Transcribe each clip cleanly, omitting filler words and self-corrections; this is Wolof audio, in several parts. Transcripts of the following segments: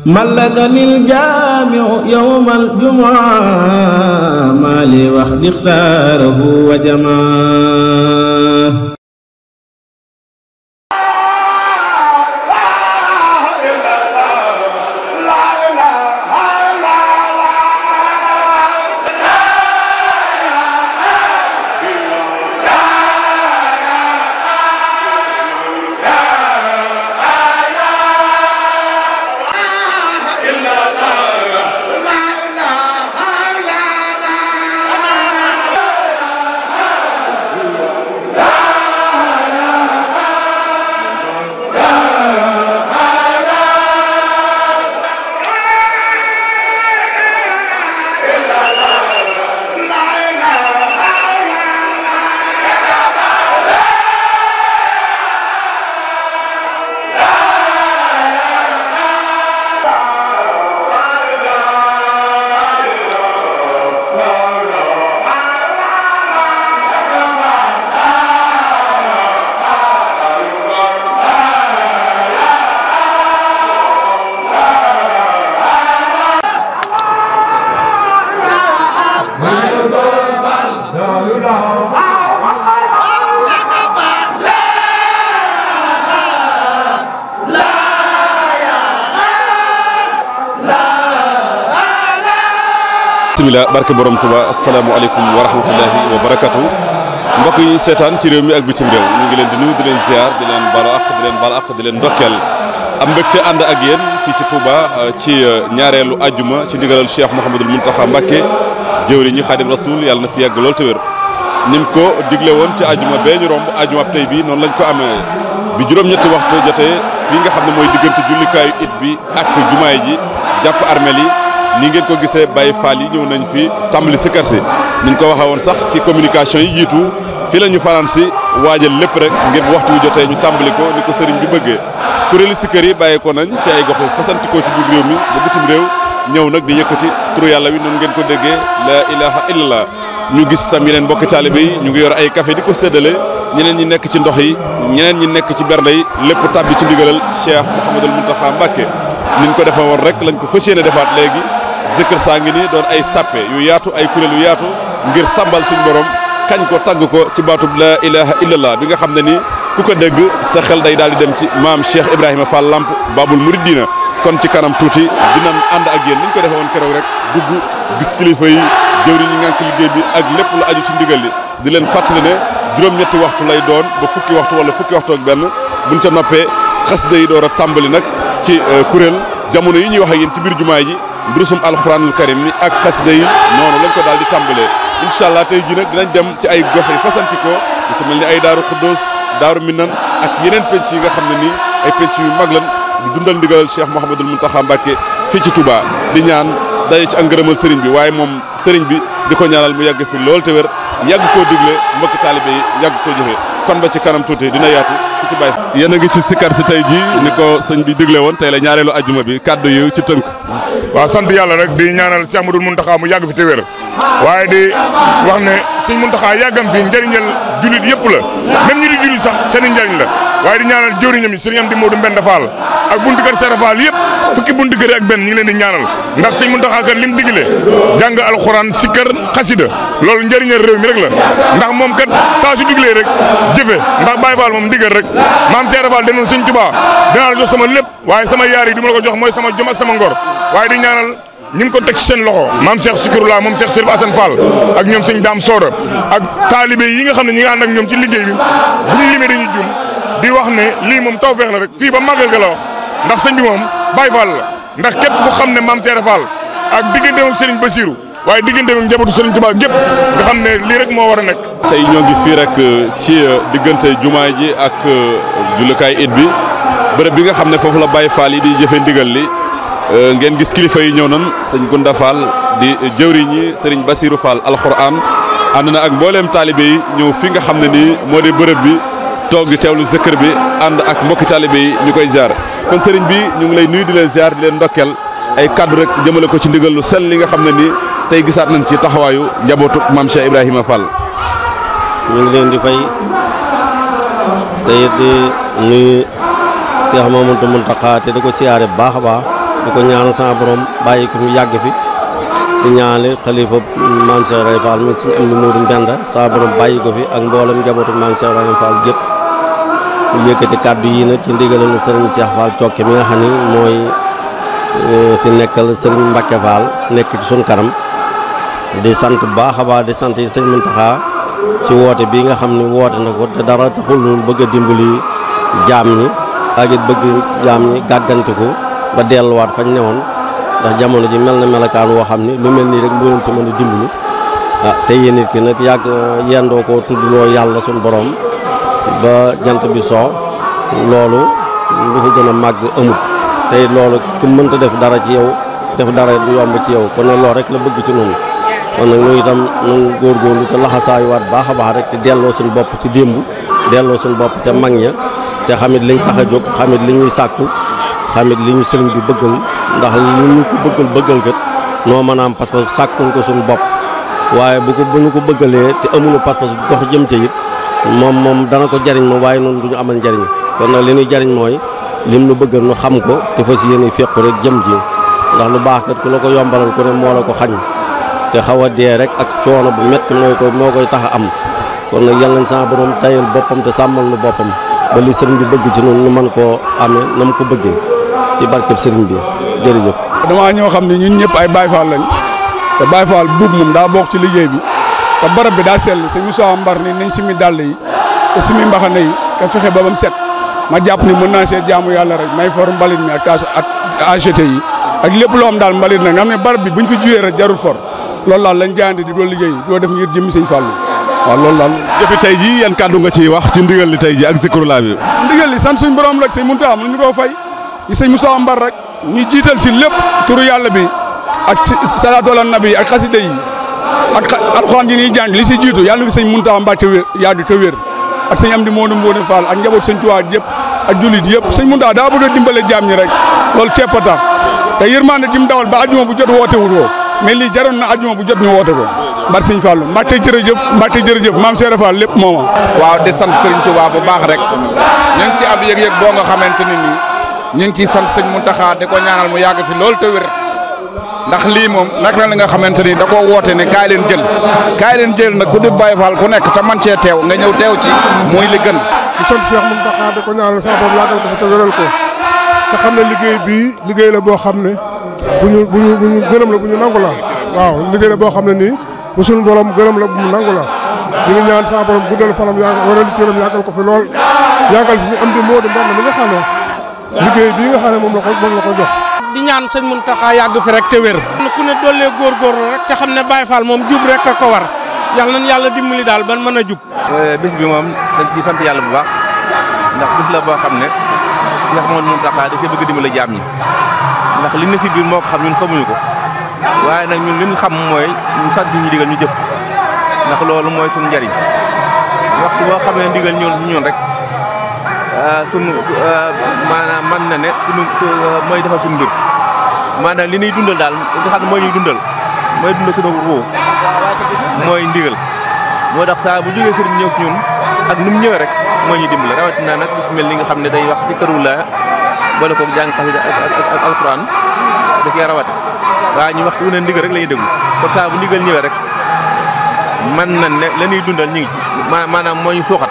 ملكني الجامع يوم الجمعة ما لي وحدي اختاره وجمعه bismillah barke borom Tuba asalaamaaleykum wa rahmatullahi wa barakatu mbokk yi seetaan ci réew mi ak bitim réew ñu ngi leen di nuyu di leen ziar di leen balu ak di leen bal ak di leen ndokkeel am mbégte ànd ak yéen fii ci Touba ci ñaareelu ajjuma ci ndigalal Cheikh Mouhamadul Mountakha Mbacké jëwriñ ñi Xaadim Rasul yàlla na fi yàgg lool te wér nim ko digle woon ci ajjuma bee ñu romb ajjuma tey bi noonu lañ ko amee bi juróom-ñetti waxtu jotee fii nga xam ne mooy diggante jullikaayu it bi ak jumaay ji jàpp armel yi ni ngeen ko gisee Baye Fall yi ñëw nañ fi tàmbali si kër si niñ ko waxee woon sax ci communication yi jiitu fii la ñu fanaan si waajal lépp rek ngir bu waxtu wi jotee ñu tàmbali ko ni ko sëriñ bi bëggee kuréeli si kër yi bàyyee ko nañ ci ay gox fasantikoo ci biir réew mi ba bitim réew ñëw nag di yëkkati turu yàlla wi noonu ngeen ko déggee la ilaha illallah ñu gis tam yeneen mbokki taalibe yi ñu ngi yor ay café di ko séddale ñeneen ñi nekk ci ndox yi ñeneen ñi nekk ci bernde yi lépp tàbbi ci ndigalal Cheikh Mouhamadul Mountakha Mbacké niñ ko defee woon rek lañ ko fas yéene defaat léegi zikr saa ngi ni doon ay sàppe yu yaatu ay kuréel yu yaatu ngir sàmbal suñu borom kañ ko tagg ko ci baatub la ilaha illallah bi nga xam ne ni ku ko dégg sa xel day daal di dem ci maam Cheikh Ibrahima Fall Lamp Babul Mouridina kon ci kanam tuuti dinañ ànd ak yéen ni ñu ko defee woon keroog rek dugg gis kilifa yi jëwriñ ñi ngànk liggéey bi ak lépp lu aju ci ndigal li di leen fàttali ne juróom-ñetti waxtu lay doon ba fukki waxtu wala fukki waxtu ak benn buñ ca noppee xasida yi door a tàmbali nag ci kuréel jamono yi ñuy wax ak yéen ci biir jumaay ji durusum alxuraanul karim mi ak xasida yi noonu lañ ko daal di tàmbalee incha allah tey jii nag dinañ dem ci ay gox yi fasantikoo lu ci mel ni ay daaru xuddoos daaru minan ak yeneen penc yi nga xam ne nii ay penc yu mag lan di dundal ndigalal Cheikh Mouhamadul Mountakha Mbacké fii ci Touba di ñaan daje ci ngërëmal sëriñ bi waaye moom sëriñ bi di ko ñaanal mu yàgg fi lool te wér yàgg koo digle mbokki taalibe yi yàgg koo jëfee kon ba ci kanam tuuti dina yaatu ku ci bàyyi. yéen a ngi ci sikkar si tey jii ni ko sëñ bi digle woon tey la ñaareelu ajjuma bi kàddu yu ci tënk. waaw sant yàlla rek di ñaanal Cheikh Mouhamadul Mountakha mu yàgg fi te wér waaye di wax ne sëñ Mountakha yàggam fi njëriñal julit yëpp la même ñi di julit sax seen i njëriñ la waaye di ñaanal jëwriñam yi sëñ Amdi Modou Mbenda Fall ak buntu kër Serap Fall yëpp fukki buntu kër ak benn ñu ngi leen di ñaanal ndax sëñ Mountakha kat lim digle jàng alxuraan sikkar xasida loolu njëriñal réew mi rek la ndax moom kat saa su diglee rek jëfe ndax Baye Fall moom ndigal rek maam Serap Fall denoon sëñ Tuubaa dinaa la jox sama lépp waaye sama yaar yi du ma la ko jox mooy sama jom ak sama ngor waaye di ñaanal ñi ngi ko teg ci seen loxo maam Cheikh Sikirullah moom Cheikh Serif Assane Fall ak ñoom sëñ Dame Soda ak taalibe yi nga xam ne ñi nga ànd ak ñoom ci liggéey bi bu ñu limee dañuy jum di wax ne lii moom tawfeex la rek fii ba màggal ga la wax ndax sëñ bi moom Baye Fall la ndax képp ku xam ne maam Serif Fall ak digganteem ak Serigne Bassirou waaye digganteem ak njabootu Serigne Touba gépp nga xam ne lii rek moo war a nekk. tey ñoo ngi fii rek ci diggante jumaa ji ak jullikaay it bi bërëb bi nga xam ne foofu la Baye Fall yi di jëfe ndigal li ngeen gis kilifa yi ñëw nan sëñ Gunda Fall di jëwriñ ñi Serigne Bassirou Fall alxuraan ànd na ak mbooleem taalibe yi ñëw fi nga xam ne nii moo di bërëb bi toog di teewlu zikr bi ànd ak mbokki taalibe yi ñu koy ziar kon Serigne bi ñu ngi lay nuyu di leen ziar di leen ndokkeel ay kaddu rek jëmale ko ci ndigal lu sell li nga xam ne nii tey gisaat nañ ci taxawaayu njabootu maam Cheikh Ibrahima Fall. ñu ngi leen di fay tey di nuyu Cheikh Mouhamadou Mountakha te di ko siyaare bu baax a baax di ko ñaanal sama borom bàyyi ko fi yàgg fi di ñaanal xalifa Maam Cheikh Ibra Fall mi suñu am ni Modou Mbenda sama borom bàyyi ko fi ak mboolem njabootu Maam Cheikh Ibra Fall gépp ñu yëkkati kàddu yi nag ci ndigalal sëriñ Cheikh Fall Cokke mi nga xam ni mooy fi nekkal sëriñ Mbacke Fall nekk ci suñ kanam di sant bu baax a baax di sant yi sëñ Mountakha ci woote bi nga xam ni woote na ko te dara taxul lu bëgg a dimbali jaam ñi ak it bëgg jaam ñi gàggante ko ba delluwaat fañ newoon ndax jamono ji mel na melakaan woo xam ni lu mel nii rek moo leen ci mën a dimbali te yéen nit ki nag yàgg yendoo ko tuddloo yàlla suñ borom ba jant bi soo loolu lu ko gën a màgg amut tey loolu ku mënta def dara ci yow def dara du yomb ci yow kon nag loolu rek la bëgg ci noonu kon nag ñu itam nun góorgóorlu te laxasaayuwaat baax a baax rek te delloo suñu bopp ci démb delloo suñu bopp ca mag ña te xamit liñ tax a jóg xamit li ñuy sàkku xamit li ñu sëriñ bi bëggal ndax li ñu ko bëggal kat noo mën a am pas-pas sàkkul ko suñu bopp waaye bu ñu ko bëggalee te amuñu pas-pas dox jëm ca it moom dana ko jariñ moom waaye noonu du ñu amal njariñ kon nag li ñuy jariñ mooy lim nu bëggal nu xam ko te fas yéene fekku rek jëm ji ndax lu baax kat ku la ko yombalal ku ne moo la ko xañ te xaw a dee rek ak coono bu métti moo koy tax a am kon nag yal nañ sama borom tayal boppam te sàmmal nu boppam ba li sëriñ bi bëgg ci noonu ñu mën koo amee na mu ko bëggee ci barkeb sëriñ bi jërëjëf. damaa ñoo xam ne ñun ñëpp ay Baye Fall lañ te Baye Fall buub moom daa bokk ci liggéey bi te barab bi daa sell sëñ Moussa Mbar ni nañ simi dàll yi te simi mbaxane yi te fexe ba bam set ma jàpp ni mën naa see jaamu yàlla rek may for mbalit mi ak kaas ak AGT yi ak lépp loo am daal mbalit nag nga xam ne barab bi buñ fi juyee rek jarul for loolu daal lañ jaayante di doon liggéey di ko def ngir jëmmi sëñ Fallu waaw loolu daal. jëfi tey jii yan kàddu nga ciy wax ci ndigal li tey jii ak zikrullah bi. ndigal li sant suñ borom rek sëñ Muntaxa am ñu koo fay ñu sëñ Moussa Mbar rek ñuy jiital si lépp turu yàlla bi ak salaatu ala nabi ak xasida yi ak alxuraan yi ñuy jàng li si jiitu yàlla na fi sëñ Muntaxa Mbàkke wér yàgg te wér ak sëñ Amdi Moodu Moodu Fall ak njaboot sëñ Tuubaa yëpp ak jullit yëpp sëñ Muntaxa daa bëgg a dimbale jaam ñi rek loolu képp a tax te yërmande ji mu dawal ba ajuma bu jot woote wul woo mais lii jaroon na ajuma bu jot ñu woote ko mbar sëñ Fallu Mbàkke jërëjëf maam Seera Fall lépp mooma waaw di sant Serigne Touba bu baax rek ñu ngi ci ab yëg-yëg boo nga xamante ni nii ñu ngi ciy sant sëñ Muntaxa di ko ñaanal mu yàgg fi loolu te wér ndax lii moom nag la nga xamante ni da koo woote ne kaay leen jël nag ku di Baye Fall ku nekk te man cee teew nga ñëw teew ci mooy li gën. di sant Cheikh Muntaxa di ko ñaanal sama bopp yàggal ko fi te wéral ko te xam ne liggéey bii liggéey la boo xam ne bu ñu gërëm la bu ñu nangu la waaw liggéey la boo xam ne nii bu suñu borom gërëm la bu mu nangu la ñu ngi ñaan sama borom guddal fanam waral cëram yàggal ko fi lool yàggal fi am di Moodu Mbenda mi nga xam ne liggéey bii nga xam ne moom la ko jox. di ñaan sëñ Muntaxa yàgg fi rek te wér. ku ne dollee góorgóorlu rek te xam ne Baye Fall moom jub rek a ko war yàlla nañ yàlla dimbali daal ban mën a jub. bis bi moom dañ ciy sant yàlla bu baax ndax bis la boo xam ne Cheikh Muntaxa da cee bëgg dimbali jaam ñi ndax li ne ci biir moo ko xam ñun xamuñu ko waaye nag ñun li ñu xam mooy ñu sant ñu digal ñu jëf ndax loolu mooy suñu njariñ waxtu boo xam ne ndigal ñëw ci ñun rek sunu maanaam man na ne sunu mooy defar suñu mbir maanaam li ñuy dundal daal nga xam ne mooy ñuy dundal mooy dundal suñu ruu mooy ndigal moo tax saa bu jógee sëriñ ñëw si ñun ak nu mu ñëwee rek moo ñuy dimbale rawatina nag bis mel ni nga xam ne day wax si këru la boole koog jàng xasida ak alxuraan da cee rawate waaye ñu waxtu wu ne ndigal rek la ñuy déglu kon saa bu ndigal ñëwee rek man na ne la ñuy dundal ñu ngi ci maanaam moo ñu suuxat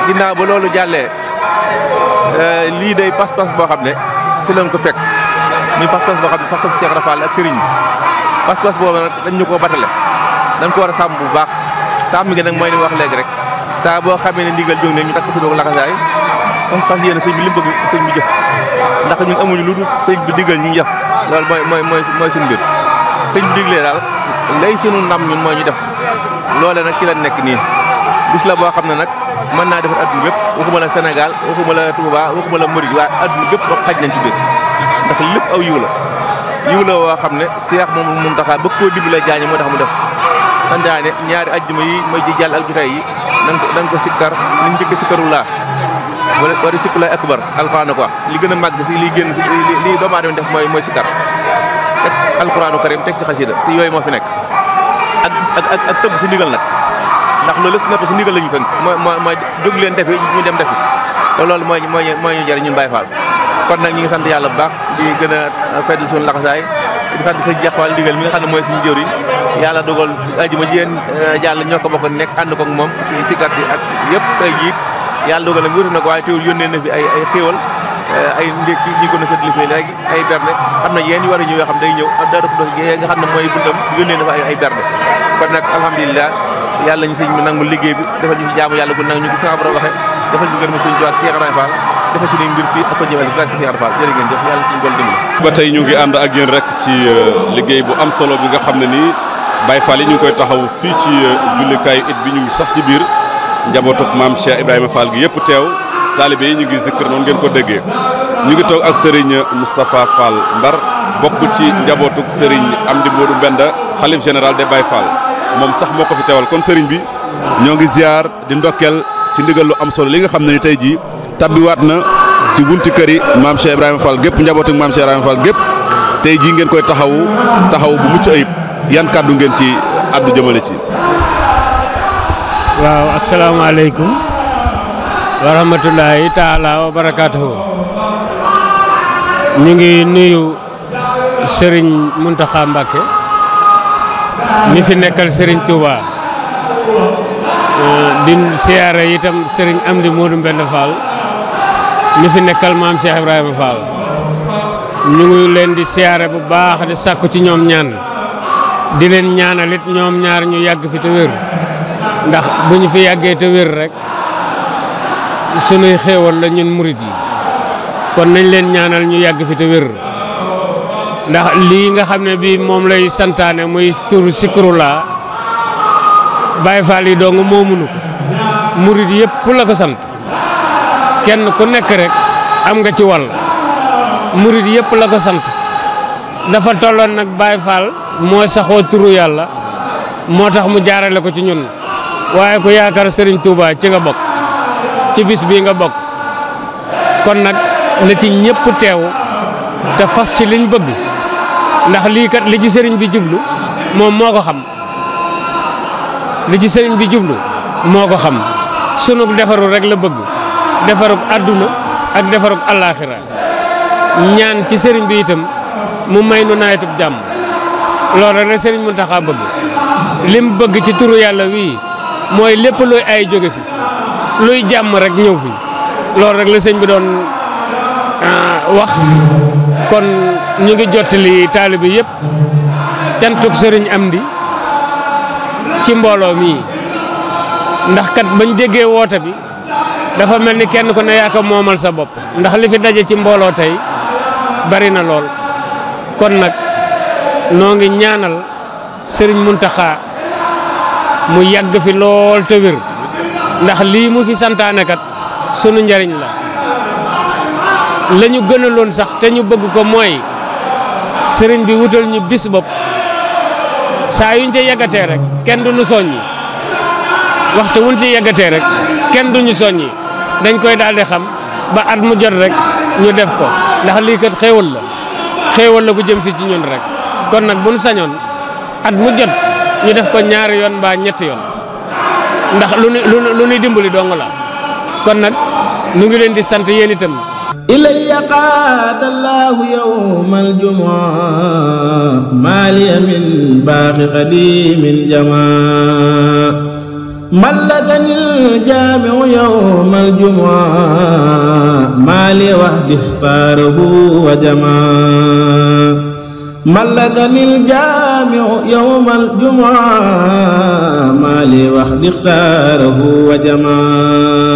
ginnaaw ba loolu jàllee lii day pas-pas boo xam ne fi lañ ko fekk muy pas-pas boo xam ne pas-pas Cheikh Rafal ak sëriñ bi pas-pas boobu nag dañ ñu koo batale dañ ko war a sàmm bu baax sàmm gi nag mooy li wax léegi rek saa boo xamee ne ndigal jóg ne ñu takk si doog laxasaay fas yéene sëñ bi li mu bëgg sëñ bi jëf ndax ñun amuñu lu dul sëñ bi digal ñu jëf loolu mooy suñu mbir sëñ bi diglee daal lay sunu ndam ñun mooy ñu def loole nag ci la nekk nii bis la boo xam ne nag mën naa defar adduna bépp waxuma la Sénégal waxuma la Touba waxuma la Mouride waaye adduna bépp ba xaj nañ ci biir ndax lépp aw yiw la woo xam ne Cheikh moom Muntaxa bëgg koo dimbalee jaañe moo tax mu def santaane ñaari ajjuma yi mooy ji jàll ak jotaay yi nan ko sikkar niñ njëkk sikkaru laa wala sikkulaay akbar alxuraan ko wax li gën a màgg si liy génn si li doomu aadama def mooy sikkar teg alxuraanu karim teg ci xasida te yooyu moo fi nekk ak tëbb si ndigal nag ndax loolu lépp si nekk si ndigal la ñu fënk mooy jóg leen defi ñu dem defi te loolu mooy ñu jëriñ ñun Baye Fall kon nag ñi ngi sant yàlla bu baax di gën a fedd suñu laxasaay di sant sëñ Jaxfal ndigal mi nga xam ne mooy suñu jëwriñ yàlla dogal ajuma ji yéen jàll ñoo ko bokk nekk ànd ko ak moom ci kat yi ak yëpp tey jii yàlla dogal na mu wuti nag waaye teewul yónnee na fi ay xéewal ay ndékki ñi ko na seetlu fii léegi ay berne am na yéen yu war a ñëw yoo xam day ñëw ak dara nga xam ne mooy buntam yónnee na fa ay berne kon nag alhamdulilah yàlla ñu sëñ bi nangu liggéey bi defal ñu fi jaamu yàlla gu nangu ñu gis nga borom waxee defal ñu gërëm sëñ Tuubaa ak Cheikh Ibrahima Fall defal suñuy mbir fii ak ko ñëwal ci barke Cheikh Ibrahima Fall jërë ngeen jëf yàlla suñu gol dimbali ba tey ñu ngi ànd ak yéen rek ci liggéey bu am solo bi nga xam ne nii Baye Fall yi ñu ngi koy taxaw fii ci jullikaayu it bi ñu ngi sax ci biir njabootuk maam Cheikh Ibrahima Fall gi yëpp teew taalibe yi ñu ngi zikkër noonu ngeen ko déggee ñu ngi toog ak Serigne Moustapha Fall Mbar bokk ci njabootuk Serigne Amdi Modou Mbenda xalif général des Baye Fall moom sax moo ko fi teewal kon Serigne bi ñoo ngi ziar di ndokkeel ci ndigal lu am solo li nga xam ne ni tey jii tabbiwaat na ci bunti kër yi maam Cheikh Ibrahima Fall gépp njabootuk maam Cheikh Ibrahima Fall gépp tey jii ngeen koy taxawu bu mucc ayib yan kàddu ngeen ci addu jëmale ci. waaw asalaamaaleykum wa rahmatulahi taala wa barakaatuhu ñu ngi nuyu Serigne Mountakha Mbacké mi fi nekkal Serigne Touba di siyaare itam Serigne Amdi Modou Mbenda Fall mi fi nekkal maam Cheikh Ibrahima Fall ñu ngi leen di siyaare bu baax di sàkku ci ñoom ñaan di leen ñaanalit ñoom ñaar ñu yàgg fi te wér ndax bu ñu fi yàggee te wér rek sunuy xéewal la ñun murit yi kon nañ leen ñaanal ñu yàgg fi te wér ndax lii nga xam ne bii moom lay santaane muy tur Zikrullah Baye Fall yi dong moo mënu ko murit yëpp la ko sant kenn ku nekk rek am nga ci wàll murit yëpp la ko sant dafa tolloon nag Baye Fall moo saxoo turu yàlla moo tax mu jaarale ko ci ñun waaye ku yaakaar Serigne Touba ci nga bokk ci bis bii nga bokk kon nag na ci ñëpp teew te fas ci liñ bëgg ndax lii kat li ci Serigne bi jublu moom moo ko xam li ci Serigne bi jublu moo ko xam sunu defaru rek la bëgg defaruk àdduna ak defaruk àllaaxira ñaan ci Serigne bi itam mu may nu nawetub jàmm loolu rek la Serigne Mountakha bëgg lim bëgg ci turu yàlla wii mooy lépp luy ay jóge fi luy jàmm rek ñëw fi loolu rek la sëñ bi doon wax kon ñu ngi jottali taalibe yëpp cantuk Serigne Amdi ci mbooloo mii ndax kat bañ déggee woote bi dafa mel ni kenn ku ne yaa ko moomal sa bopp ndax li fi daje ci mbooloo tey bari na lool kon nag noo ngi ñaanal Serigne Mountakha mu yàgg fi lool te wér ndax lii mu fi santaane kat sunu njariñ la ñu gënaloon sax te ñu bëgg ko mooy Serigne bi wutal ñu bis bopp saa yuñ ci yeggatee rek kenn du ñu soññi waxtu wuñ ci yeggatee rek kenn du ñu soññi dañ koy daal di xam ba at mu jot rek ñu def ko ndax lii kat xéewal la bu jëm si ci ñun rek kon nag bu ñu sañoon at mu jot ñu def ko ñaari yoon mbaa ñetti yoon ndax lu nuy dimbali dong la kon nag nu ngi leen di sant yéen itam إلي قاد الله يوم الجمعة مالي من باخ خديم جماع ملكني الجامع يوم الجمعة مالي وحدي اختاره وجماع ملكني الجامع يوم الجمعة مالي وحدي اختاره وجماع